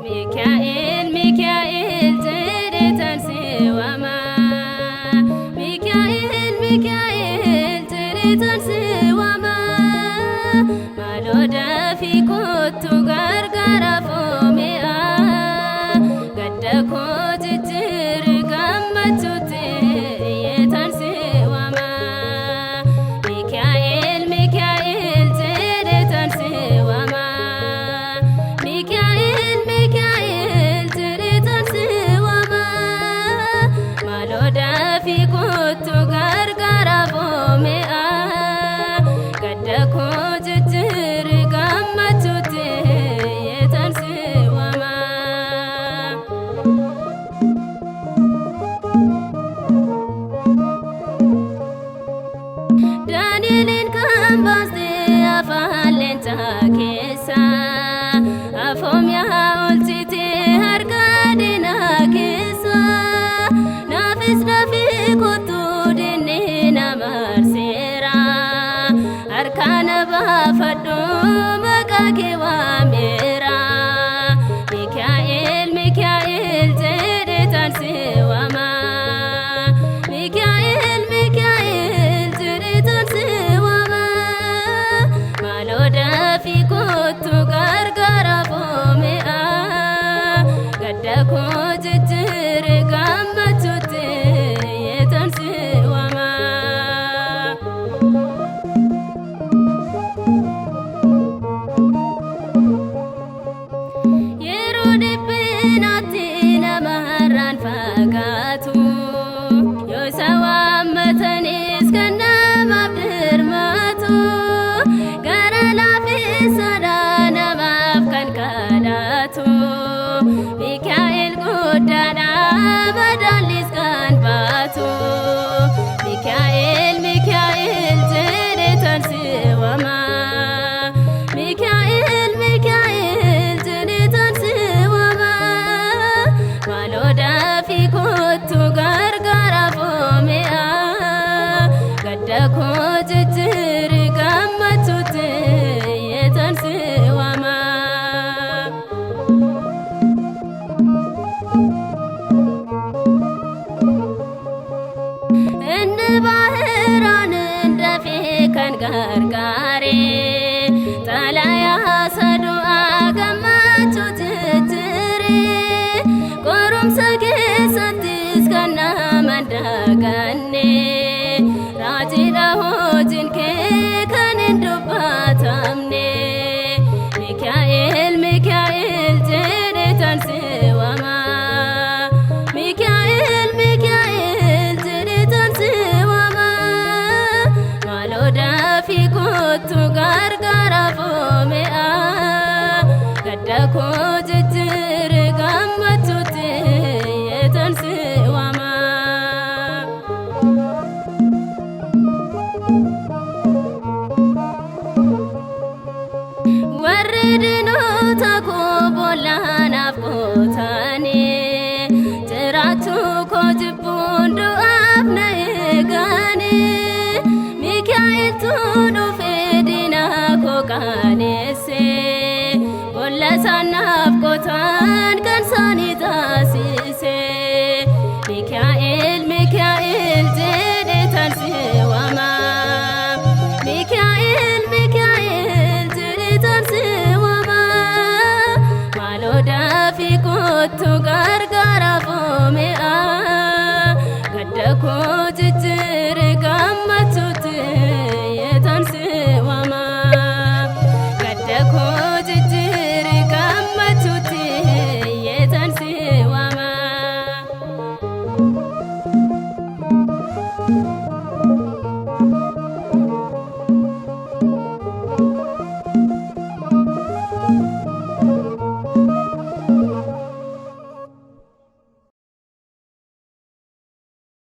Mikaa'el Mikaa'el jedhee tarsee waama. Mikaa'el Mikaa'el jedhee tarsee waama. Maaloo dafii kottu gargaara foomi'a. Gadda koo jijjiiri gammachuutti iyyee tarsee waama. Mikaa'el Mikaa'el jedhee tarsee waama. Mikaa'el Mikaa'el jedhee tarsee waama. Maaloo dafii kottu gargaara foomi'a. Gadda koo jijjiiri gammachuutti iyyee tarsee waama. Daani'eliin kan baastee afaan leencaa keessa afoomiyaa olchitee harka diinaa keessa naafis dafii kottuu diinni na marseera harka na baafadhu maqaa kee waameera Mikaa'el Mikaa'el jedhee tarsee waama. Mikaa'el Mikaa'el jedhee tarsee waama. Maaloo dafii kottu gargaara foomi'a. Gadda koo jijjiiri gammachuutti iyyee tarsee waama. Yeroo dhiphinaatti nama har'aan fagaatu yoo isa waammatanis kan namaaf dirmatu gara laafessadha namaaf kan kadhatu Mikaa'el guddaadha madaallis kan baatu Mikaa'el Mikaa'el jedhee tarsee waama. Mikaa'el Mikaa'el jedhee tarsee waama. Maaloo dafii kottu gargaara foomi'a. Gadda koo jijjiiri gammachuutti iyyee tarsee waama. Inni baahiraan dafee kan gargaare xalayaa sadu'aa gammachuu jijjiire qorumsa keessattis kan nama daganne raajiidha hojiin kee kan hin dubbatamne Mikaa'el Mikaa'el jedhee tarsee waama. Mikaa'el Mikaa'el jedhee tarsee waama. Maaloo dafii kottu gargaara foomi'a. Gadda koo jijjiiri gammachuutti iyyee tarsee waama. Warri diinota koo boolla naaf qootanii jiraachuu koo jibbuun du'aaf na eeganii Mikaa'eltu dhufee diina koo qaaneesse boolla sanaaf qotan.